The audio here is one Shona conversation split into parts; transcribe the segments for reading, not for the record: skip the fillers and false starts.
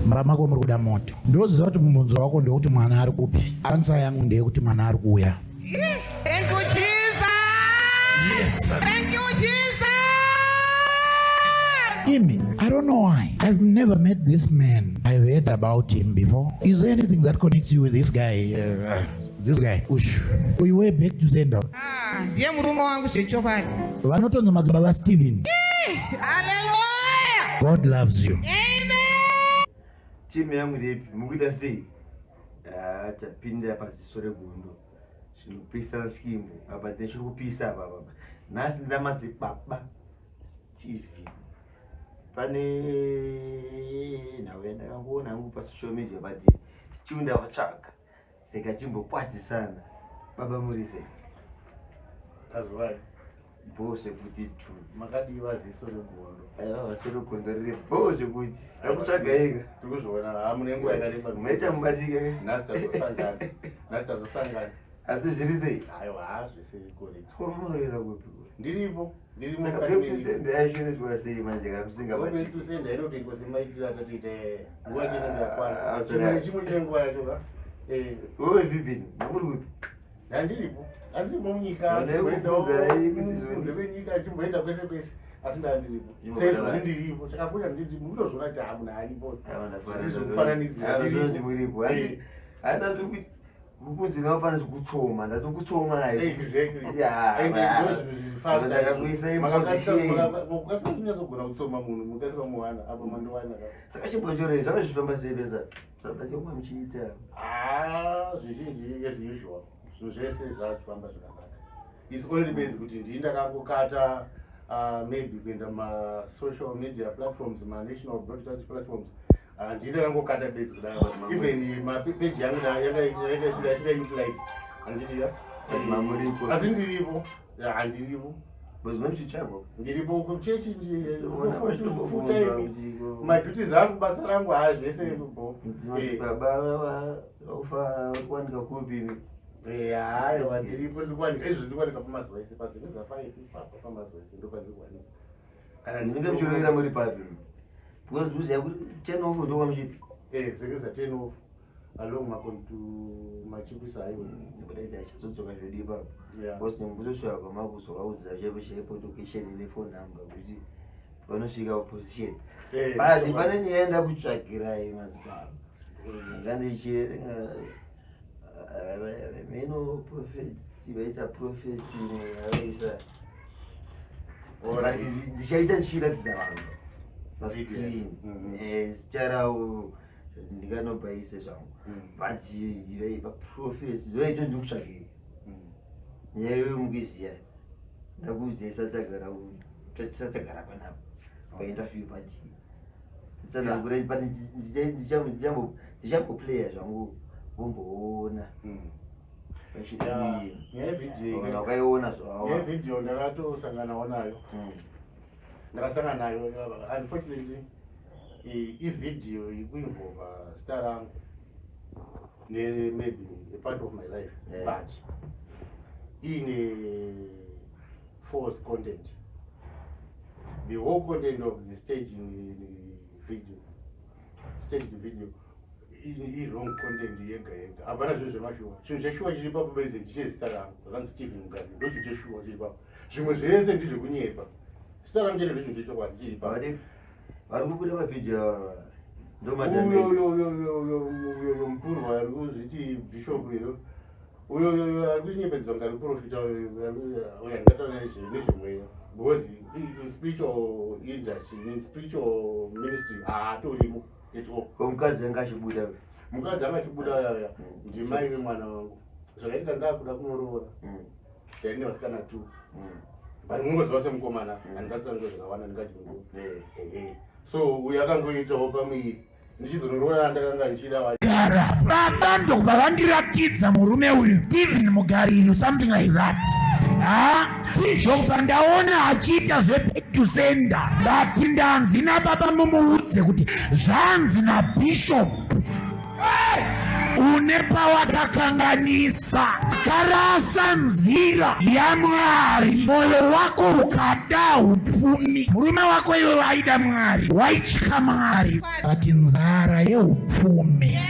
Mba mako muri kuda moto. Ndoziva kuti mubvunzo wako ndewekuti mwana ari kupi. Ansa yangu ndeyekuti mwana ari kuuya. Thank you, Jesus. Yes. Thank you, Jesus. Imi, I don't know why. I've never met this man. I've heard about him before. Is there anything that connects you with this guy? This guy, Ush. We way back to sender. Ah, ndiye murume wangu zvechokwadi. Vanotonzi madzibaba Steven. Hallelujah. God loves you. Amen. Timu yangu ndeipi? Mukuita sei? Ah, tapinda paziso regondo. Zvinopisa maskimbo. Apa ndine chiri kupisa apa apa. Nhasi ndina madzibaba Steve. Pane nhau yandakangoona hangu pasocial media but still ndavatsvaga. Rega timbokwadzisana. Baba muri sei? Kazwai. Bho zvekuti tu. Makadii vaziso regondo? Aiwa vaziso regondo riri bho zvekuti. Ndakutsvaga ega. Tiri kuzviona haa mune nguva yakareba. Maita mubatike. Nhasi tazosangana. Nhasi tazosangana. Asi zviri sei? Aiwa haa zvese correct. Kuroorera kupi? Ndiripo. Ndirimo Saka mukati back to menyika. sender yacho inoitwa sei manje kana musingabatiki? Back to sender inotoitwa semaitiro atatoita nguva yacho inenge yakwana. Ah, Chimwe nechimwe chine nguva yacho ka. Eh. Wewe vipini? Muri kupi? Handiripo. Handiripo munyika. Ndinokubvunzai kuti zvoni. Kunze kwenyika achimboenda kwese kwese asi ndandiripo. Sezvo ndiripo. Chakakosha nditi mukutozviona kuti hamuna aripo. Zvisi zvekufananidzira. Ndiripo. Ndiripo. Handa kukunzi ndinofanira kutsoma ndatokutsomai. Exactly. Yeah. And ndozvinhu zviri fast. Ndakakuisa in position. Mukasika kunyatsogona kutsoma munhu mukasika muwana apa mandiwana ka. Saka chimbochorei zvanga zvichifamba sei besa? Zvabva muchiita. Ah, zvizhinji as usual. Zvinhu zvese zvachifamba zvakanaka. It's only based kuti ndini ndakangokata maybe kuenda masocial media platforms, manational broadcast platforms. Ndini ndakangokata bedzi kudaro. Even mapeji yangu yanga isinga utilize. Handidi ya? Mamuripo. Asi ndiripo. Ya, ndiripo. Because muchitsvagwa. Ndiripo kuchechi Ona full time. Maduties angu basa rangu haa zvese bo. Baba ufa kuwanika kupi? Haiwa ndiripo ndikuwanika izvo ndikuwanika pamazuva ese pazvinhu 5 ipapo pamazuva ese ndopandiri kuwanika. Kana ndinenge muchirovera muri papi? Because ndikuziva kuti 10 off ndokwamuchiti. Eh, zvinhu 10 off along Makoni to Machipisa highway. Ndikudaidza achizodzoka zvedu ipapo. Yeah. Because ndikutosvika kwamakuzovaudza chaipo chaipo location nephone number kuti vanosvika position. Eh, But pane nyaya ndakutsvagirai madzibaba. Ndanga ndichiverenga meno prophet vaita prophecy vaisa ndichaita ndichiratidza vanhu pascreen zita ravo ndinganobhaise zvangu but prophecy ndoita ndikutsvagei nyaya iyoyo mukuiziya ndakuudzai tisati tagara panapa painterview but titsanangure but ndichamboplaya zvangu vomboona Nyaya yevideo wakaiona zvavo. Nyaya yevideo ndakatosanganawo nayo. Ndakasangana nayo unfortunately ivideo ikuinvolva zita rangu ne maybe a part of my life but iine false content. The whole content of the staging video, staged video i-wrong content yega yega. Hapana zvinhu zvemashuwa. Chinhu cheshuwa chiri papo bedzi ndechezita rangu rakanzi Steven Mugabe, ndo chinhu cheshuwa chiri papo. Zvimwe zvese ndezvekunyepa. Zita rangu chete ndochinhu chechokwadi chiri papo. Vari kubuda mavhidhiyo uyo mupurwa ari kuzviti bishop iro uyo ari kunyepedzwa kunge ari kuprofita uyo handingataura nezvemweya because in spiritual industry, in spiritual ministry haatorimo at all. Mukadzi anga achibuda? Mukadzi anga achibuda yaya ndimai vemwana wangu. Zvakaitika ndakuda kunoroora ndaine vasikana two but munongoziva semukomana handingatsanangure zvakawanda ndingati ehe so uyo akangoitawo pamuviri ndichizonoroora ndakanga ndichida Gara baba ndokubva vandiratidza murume uyu Steven Mugariri, something like that. Ha, ndokubva ndaona achiita zveback to sender. Ndati ndanzi nababa mumuudze kuti zvanzi nabishop. Une pawakakanganisa, karasa nzira yaMwari, mwoyo wako ukada upfumi. Murume wako iwe waida Mwari, waitya Mwari, but nzara yeupfumi. Yes,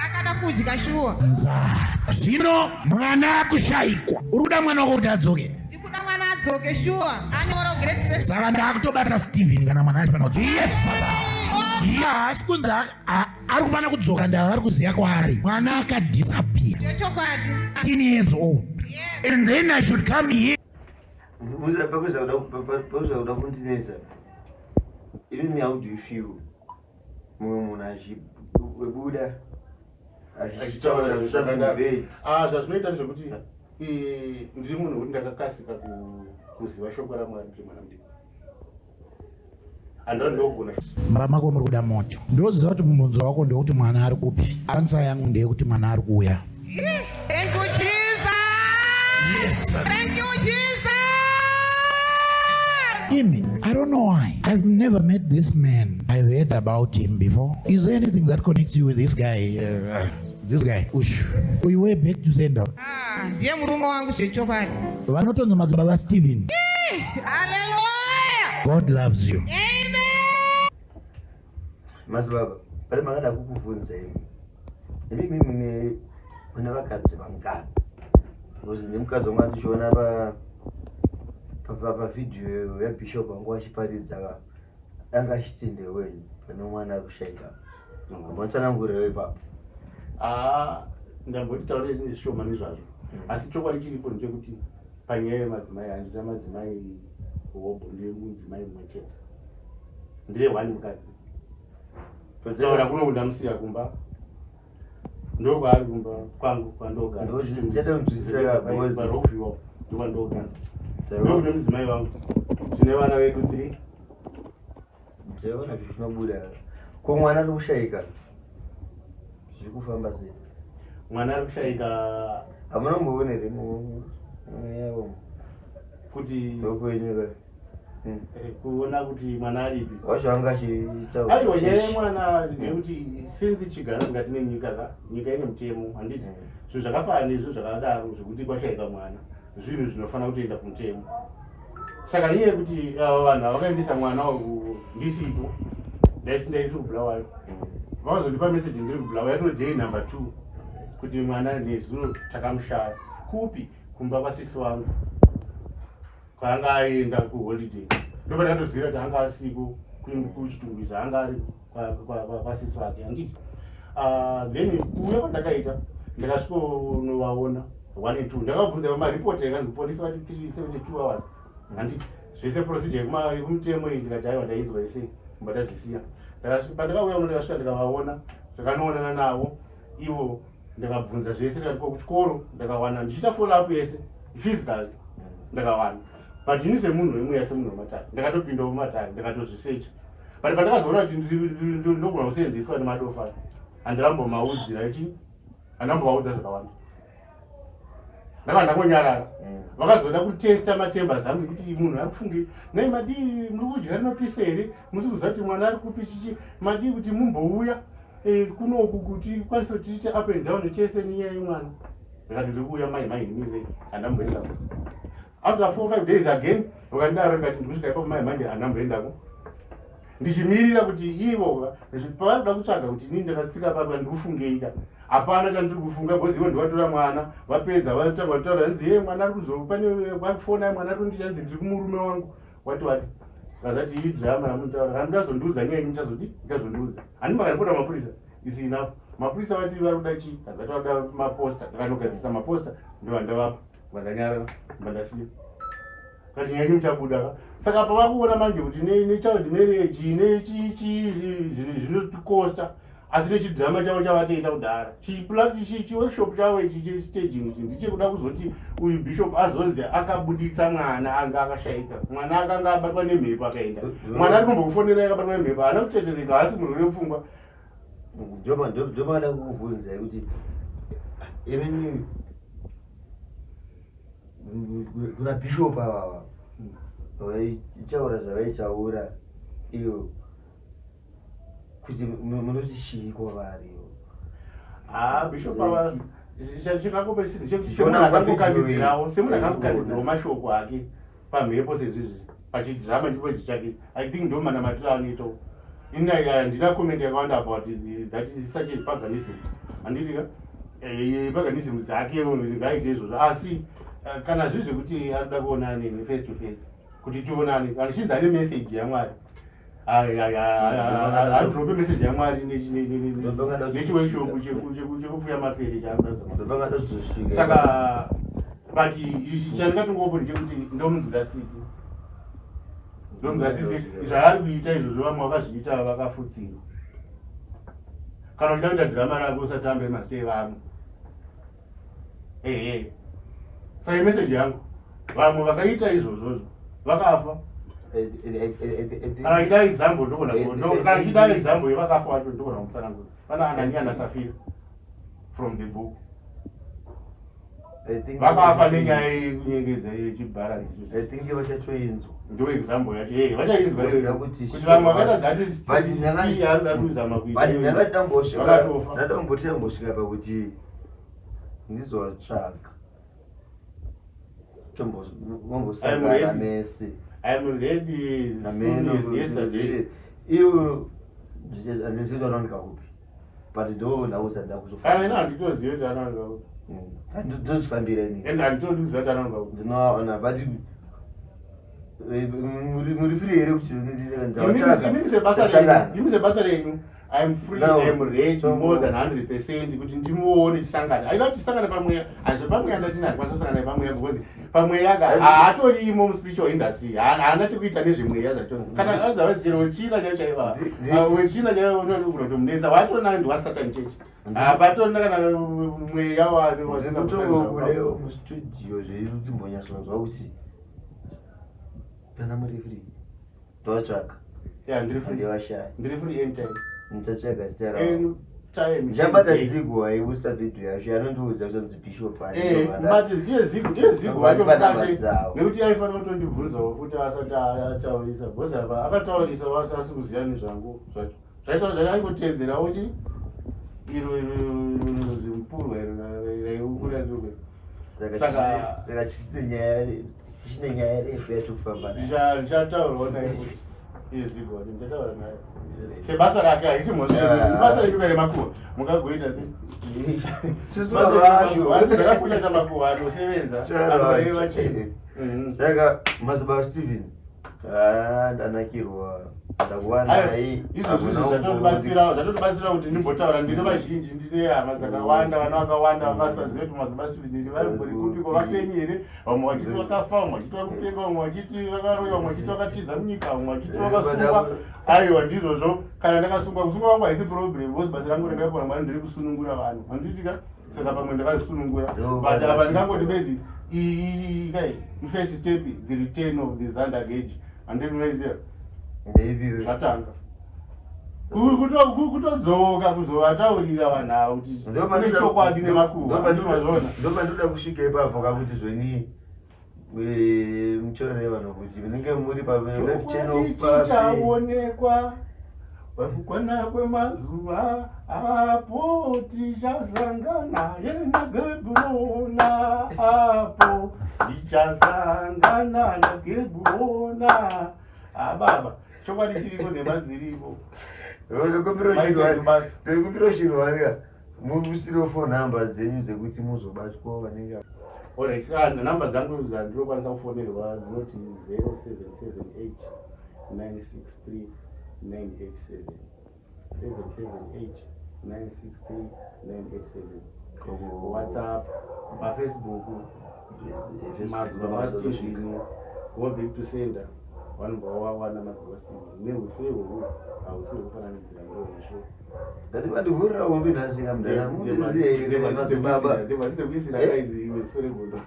akada kudya shuwa. Nzara. Zvino mwana akushayikwa, uri kuda mwana wako kuti adzoke. Ndikuda mwana adzoke shuwa. Anyora grade 7. Saka ndakutobata Steven kana mwana acho pana. Yes baba. Ya, haasi kunzi ari kufana kudzoka, ndava vari kuziva kwaari. Mwana akadisappear. Chokwadi. 10 years old. And then I should come here. Pakuza kuda kundinetsa inini, how do you feel mumwe munhu achibuda Achitaura zvakadaro? Ah, zvazvinoita ndezvekuti ndiri munhu wekuti ndakakasika kuziva shoko raMwari. Ndiri mwana mudiki, handava ndogona. Mba mako muri kuda moto. Ndoziva kuti mubvunzo wako ndewekuti mwana ari kupi. Answer yangu ndeyekuti mwana ari kuuya. Thank you, Jesus. Yes. Thank you, Jesus. Imi, I don't know why. I've never met this man. I've heard about him before. Is there anything that connects you with this guy? This guy, Ush. We way back to sender. Ah, ndiye murume wangu zvechokwadi. Vanotonzi madzibaba Stephen. Hallelujah. God loves you. Amen. Madzibaba, pane makada kukubvunza imi, imimi mune vakadzi vangani? Because nemukadzi wangu andichiona pavhidhiyo yabishop wangu achiparidza ka, anga achitende wenyu pane mwana ari kushaika. Ambonitsanangurirewo ipapo. Haa, ndamboti taure zvishoma nezvazvo, asi chokwadi chiripo ndechekuti panyaya yemadzimai, handina madzimai hobho. Ndiri mudzimai mumwe chete, ndire one mukadzi. Taura kuno kundamusiya kumba, ndokwaari kumba kwangu kwandogara. Ndichada kunzwisisa ka, because PaRockview ndokwandogara, ndokune mudzimai wangu, tine vana vedu three. Ndaiona zvinobuda ko mwana ari kushayika, zviri kufamba sei? Mwana ari kushayika. Hamuna kumboona here yavo? Kuti? Ndokwenyu ka. Kuona kuti mwana aripi? Wacho anga achiita. Aiwa, nyaya yemwana ndeyekuti since chigara mukati menyika ka, nyika ine mutemo, handiti? Zvinhu zvakafanana neizvo zvakadaro zvekuti kwashayika mwana, zvinhu zvinofanira kutoenda kumutemo. Saka nyaya yekuti ava vanhu havakaendesa mwana uku ndisipo, ndaiti ndaiti kuBulawayo, vakazondipa meseji ndiri kuBulawayo, yatori day number 2, kuti mwana nezuro takamushaya. Kupi? Kumba kwasisi wangu kwaanga aenda kuholiday. Ndopandakatoziva kuti anga asiko kuChitungwiza, anga ari kwasisi vake, handiti? Ah, then kuuya kwandakaita, ndakasvikonovaona one and two. Ndakabvunza pamaripoti, akanzi polisi vati 3 72 hours, handiti? Zvese procedure yekumutemo iyi, ndikati aiwa, ndainzwa yese, mba ndazvisiya. Pandakauya uno, ndakasvika ndikavaona, ndakanoonana navo ivo, ndakabvunza zvese. Ndikati ko kuchikoro? Ndakawana ndichiita follow up yese physically, ndakawana. But ini semunhu wemweya, semunhu wematare, ndakatopindawo mumatare, ndakatozvisecha. But pandakazoona kuti ndogona kuseenzeswa nemadofa, handirambomaudzira ichi, handambovaudza zvakawanda, ndakava ndangonyarara. Vakazoda kutesta matembers angu ekuti munhu ari kufunge nai, madii muri kudya rinopisa here, musi kuziva kuti mwana ari kupi, chichi madii kuti mumbouya kunoku kuti kwanise kuti tiite up and down tese nenyaya yemwana. Ndikati ndiri kuuya mai mai mire, handamboendako. After 4, 5 days again vakandidaro, ndikati ndikusvika ipapo mai manje, handamboendako, ndichimirira kuti ivo pavarikuda kutsvaga kuti inini ndakatsika papa ndikufungei ka. Hapana chandiri kufunga, because ivo ndivatora mwana, vapedza vatanga kutaura, hanzi ye mwana ari kuzopane vakufona, mwana ari kunditi, hanzi ndiri kumurume wangu, wati wati. Kazati iyi drama ramunotaura, kana muchazondiudza nyaya yenyu, muchazodi muchazondiudza. Handi makaripota mapurisa? Is enough. Mapurisa vati vari kuda chii? Kazati vakuda maposta. Ndakanogadzisa maposta, ndovandavapa, vandanyarara, vandasiya kati nyaya yenyu muchabuda ka. Saka pavakuona manje kuti nechild marriage nechichi zvinotikosta, asi nechidhirama chavo chavatoita kudhara, chiworkshop chavo ichi chestaging ichi, ndechekuda kuzoti uyu bishop azonzi akabuditsa mwana anga akashaika, mwana akanga abatwa nemhepo akaenda. Mwana ari kumbokufonera akabatwa nemhepo, haana kutetereka, haasi murwere wepfungwa. Ndomada kukubvunzai kuti imini kuna bishop avava vaitaura zvavaitaura iyo, kuti munoti chii kwavari ivo? Ah, bishop ava chingangope Ndichiona semunhu semunhu pavideo akangokandidzirawo mashoko ake pamhepo sezvizvi pachidhirama ndipo ichi chake. I think ndo manamatiro anoitawo. Ini handina comment yakawanda about that is such a paganism, handitika paganism dzake, ngaite izvozvo. Asi kana zviri zvekuti anoda kuonana neni face to face kuti tionane, kana chinzi ane message yaMwari, adrope message yaMwari nechiworkshop chekupfuya mapere chaanoda. Ndopangadozosvika. Saka but chandingatongopo ndechekuti ndomunzwira tsitsi, ndomunzwira tsitsi zvaari kuita izvozvo. Vamwe vakazviita vakafutsirwa. Kana uchida kuita dhirama rako, usatambe masei vamwe. Ehe, saka imeseji yangu, vamwe vakaita izvozvozvo vakafa. Kana achida example, ndogona, kana achida example yevakafa vacho, ndogona kumutsanangura. Pana Anania naSafira from the book, vakafa nenyaya yekunyengedza yechibhara. I think vachatoinzwa. Ndo example yacho. E, vachainzwa Voda kuti kuti vamwe vakaita dzati But arikuda kuzama but kuita ndakati ndambosvika Vakatofa. ndatomboti ndambosvika pakuti ndizovatsvaga, I'm tombosangana ready. mese. I'm ready soon as yesterday. Iwo handizivi kuti anowanika kupi, but ndo nhau dzandida. Kana ina handitozivi kuti anowanika kupi. Ndozvifambira ini. And handitodi kuziva kuti anowanika kupi. Ndinovaona, but muri free here kuti Imimi sebasa renyu, imi sebasa renyu, I'm free. No. I'm ready more than 100% kuti ndimuone, tisangane. Aida kuti tisangane pamweya, hazvo pamweya ndatina handikwanisa kusangana pamweya because pamweya ka haatorimo muspiritual industry. Haana chekuita nezvemweya zvacho. Kana otherwise chero wechina chaicho chaiva wechina chaivo unogona kutomunetsa, watorina ndiwasatan church, hapatorina kana mweya. Ndikutongobudewo mustudio zveimbonyatsonzwa kuti kana muri free ndovatsvaga. Yeah, ndiri free. Handivashaya. Ndiri free anytime. Ndichatsvaga zita ravo. Anytime. Ndichabata Zigo aibusa vhidhiyo yacho, anondiudza kuti anzi Bishop. But iye Zigo, iye Zigo wacho Vanhu mubate dzavo. Nekuti aifanira kutondibvunzawo futi asati ataurisa, because apa akataurisa wasi asi kuziva nezvangu zvacho zvaita zvaingotedzerawo chi iro iro iro zimupurwa iro raiukura riro. Saka tichine nyaya refu yatikufamba nayo. Ndichataurawo naye futi iye Zigo wacho, ndichataura naye sebasa rake. Haisi mhosva yedu, ibasa renyu remakuhwa, mungagoita sei? Susu vasho. Zvakakuita makuhwa anosevenza anoreva chii. Saka madzibaba Stephen, ndanakirwa ndakuwanai. Izvozvo izvo zvatotibatsira kuti ndimbotaura. Ndine vazhinji, ndine hama dzakawanda, vana vakawanda vakasaziva kuti madzibaba Stephen vari kupiko, vapenyu here. Vamwe vachiti vakafa, vamwe vachiti vari kupenga, vamwe vachiti vakaroya, vamwe vachiti vakatiza munyika, vamwe vachiti vakasungwa. Aiwa, ndizvozvo. Kana ndakasungwa, kusungwa kwangu haisi problem because basa rangu randakapona Mwari ndiri kusunungura vanhu, handitika? Saka pamwe ndakazvisunungura, but apa ndingangoti bedzi iyi kai first step, the return of the Thunder Gage, handiti unoiziva? Ndeipi? Zvatanga kutodzoka kuzovataurira vanhu ava kuti kune chokwadi nemakuhwa, handiti mazviona? Ndopandoda kusvika ipapo kakuti zvoni muchaurire vanhu kuti munenge muri palive channel. Chokwadi Papi? Chichaonekwa pakukwana kwemazuva apo tichasangana yenagebhurona, apo tichasangana nagebhurona. Ababa, chokwadi chiriko, nhema dziripo. Maite basa. Ndikumbira chirwarika musiro phone number dzenyu dzekuti muzobatwa vanenge. Alright, namba dzangu dzandinokwanisa kufonerwa dzinoti 0778 963 987, 778 963 987. WhatsApp, paFacebook Madzibaba Stephen, go back to sender, vanobva vawana Madzibaba Stephen. Neuso ihwohwo hausi hwekufananidzira, ndohusvo. Ngati mandivhurira hombe nhasi kamudhara, mundiziye here madzibaba? Ndivasikuisira kaizi iwe sore gondo.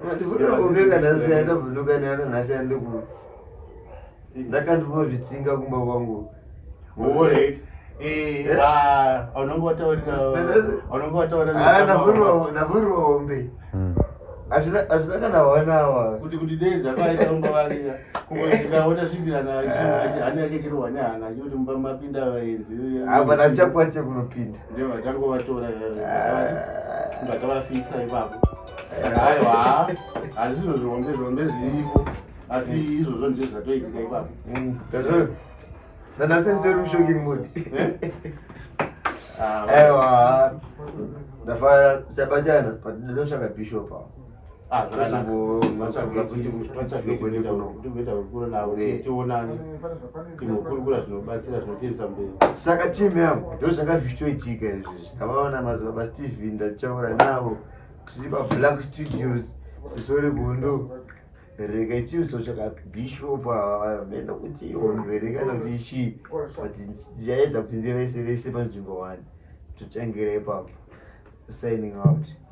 Mandivhurira hombe kanhasi, andavhunduka neana nhasi, andiku ndakandimozvitsinga kumba kwangu. Alright. Unonge wataurira, unonge wataura. Ah, ndavhurira hombe. Hazvina kana one hour. Kuti kundideedza kwaita kungovarira ndikaona svikirana hana yake chirohwa nehana achikuti mumba mapinda vaenzi. Hapana chakwache kunopinda. Ndio vatangovatora ngatavafisa ipapo. Saka aiwa, hazvizvo zvihombe zvihombe zviripo, asi izvozvo ndizvo zvatoitika ipapo. Nanhasi nditori mushocking mood. Eh? Ah, Aiwa, ndafara tichabatana, but ndinotsvaka bishop ava. Ah, zvakanaka. Vatsvage futi Vatsvage kuno. Timboita hurukuro navo, tionane, timbokurukura zvinobatsira, zvinotiendesa mberi. Saka team yangu, ndo zvanga zvichitoitika izvezvi. Ndavaona madzibaba Steven, ndataura navo tiri paBlack Studios, Sisori Gondo. Rega chizotsvaka bishop ava, meno kuti ihondo here kana kuti chii, but ndichaedza kuti ndivese vese panzvimbo one, totangira ipapo. Signing out.